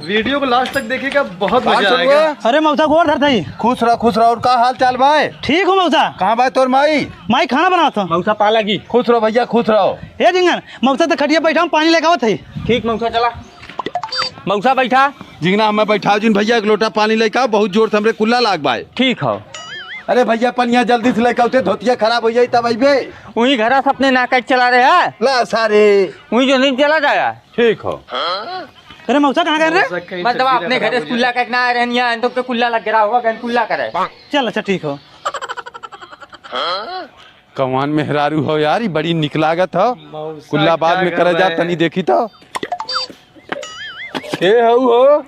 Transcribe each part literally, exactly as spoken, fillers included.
वीडियो को लास्ट तक देखिएगा, बहुत मजा आएगा। अरे मौसा, गोड़ धरत हई। खुश रहो, खुश रहो। और का हाल चाल भाई? ठीक हो मौसा। कहाँ भाई तोर माई? माई खाना बनावत हो। मौसा पाला की। खुश रहो भैया, खुश रहो। ए झिंगन, मौसा तो खटिया बैठा, हम पानी लेके आवत हई। ठीक मौसा, चला। मौसा बैठा। झिंगना, हमें बैठाओ जिन भैया, एक लोटा पानी लेके आओ, बहुत जोर से हमरे कुल्ला लाग बाय। ठीक हो। अरे भैया, पनिया जल्दी से लेके आओ, ते धोतिया खराब हो जाई तब अइबे। वही घरा से अपने नाक चला रहे हैं। ला सारे। वही जो नहीं चला जाया। ठीक हो। अरे मौसा कहाँ गए रे? मतलब अपने घरे से कुल्ला करके ना आए रहनी है, तो के कुल्ला लग गया होगा, गन कुल्ला करे। चल अच्छा ठीक हो। कौन मेहरारू हो यार, ई बड़ी निक लागत हो। मौसा कुल्ला बाद में करे जा, तनी देखी तो। के हऊ हो?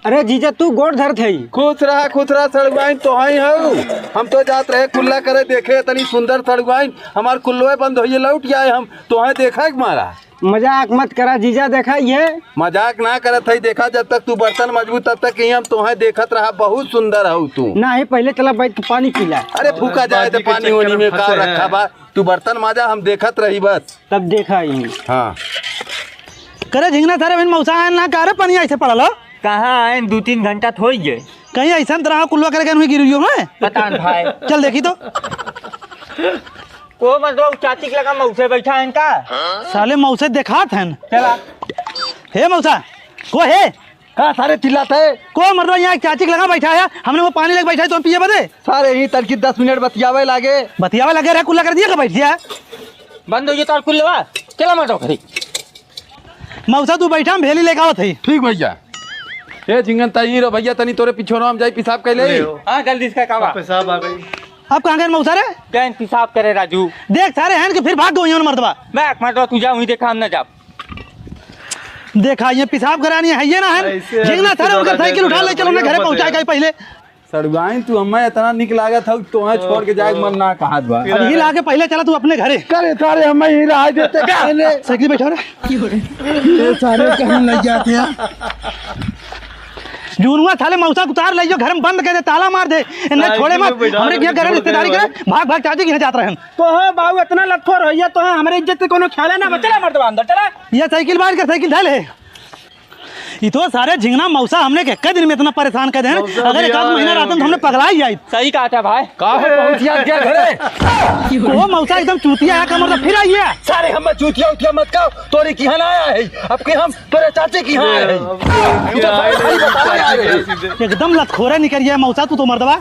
अरे जीजा, तू गोड़ धरत हई। खुश रहा, खुश रहा सड़ुआइन, तोहई हऊ। हम तो जात रहे कुल्ला करे, देखे तनी सुंदर सड़ुआइन, हमार कुल्लोए बंद होइए लौट आए हम, तोहई देखा के मारा। मजाक मत करा जीजा, देखा ये। मजाक ना करत हई, देखा जब तक तू बर्तन मजबू तब तक ही हम तोहे देखत रहा, बहुत सुंदर हऊ तू। नाही, पहिले चला बैठ के पानी पी ला। अरे फूका जाए तो पानी होनी में का रखा बा, तू बर्तन माजा, हम देखत रही बस। तब देखा ही। हाँ। करे झिंगना थारे बिन मौसा आए ना, का रे पनिया ऐसे पड़ल हो? कहाँ आए, दू तीन घंटा तो होई गए। कहीं ऐसा तरह कुल्ला करे गए हुई गिरियो में? पता नहीं भाई। चल देखी तो। को मतलब चाची के लगा मौसे बैठा है इनका? साले मौसे देखात हैं। चला। हे मौसा, को हे? का सारे चिल्लात है? को मर्दवा यहाँ एक चाची के लगा बैठा है, हमने वो पानी लेके बैठा है तो हम पिए बदे। सारे ही तड़की दस मिनट बतियावे लागे। बतियावे लागे रे, कुल्ला कर दिया का बैठ गया? बंद हो गया तार कुल्लवा, चला मर्दवा घरे। मौसा तू बैठा, हम भेली लेके आवत है। ठीक भैया। ए झिंगन तई रो भैया, तनी तोरे पिछोरो हम जाई पेशाब कैले। ले हो। हाँ जल्दी इसका कावा। पेशाब आ गई। अब कहाँ गए मौसा रे? गए पेशाब करे राजू। देख सारे हैं कि फिर भाग गई मर्दवा। मैं मर्दवा तू जा, वहीं देखा हम ना जाब। देखा, ये पेशाब करानी है, ये ना है। ऐसे झिंगना ऐसे सारे उनकर दादा साइकिल उठा ले, चलो ना घरे पहुंचाए गए पहले। सड़ुआइन, तू हमें इतना निक लागत हौ, तोहे छोड़ के जाए के मन ना कहत बा। अब यही लागे, पहले चला तू अपने घरे। करे सारे, हमें यही रहा देते पहले। साइकिल बैठा रे। ये सारे कहाँ लग जाते हैं? जूनुआ साले मौसा उतार ले, जो घर में बंद कर दे, ताला मार दे। इन्हें छोड़े मत, हमरे यहाँ घरे रिश्तेदारी करे, भाग भाग चाची के यहाँ जात रहन। तो है बाबू, इतना लतखोर हो गया, तो है हमरे इज्जत के कोनो ख्याल है ना, चला मर्दवा अंदर, चला। ये साइकिल बाहर कर, साइकिल धर ले। ई तो सारे झिंगना मौसा हमने के एक दिन में इतना परेशान कर देन, अगर एक आध महीना रहतन तो हमने पगला ही जाइत। सही कहा था भाई। का हो पहुंच गया क्या घरे? ओ मौसा एकदम चूतिया है, कमर तो फिर आई है। सारे हम चूतिया उतिया मत कहो, तोरे की यहाँ आया है, अब के हम तोरे चाचे की यहाँ आया है। तू तो भाई, भाई बतावा यार। एकदम लतखोरे निकल गया मौसा तू तो मर्दवा।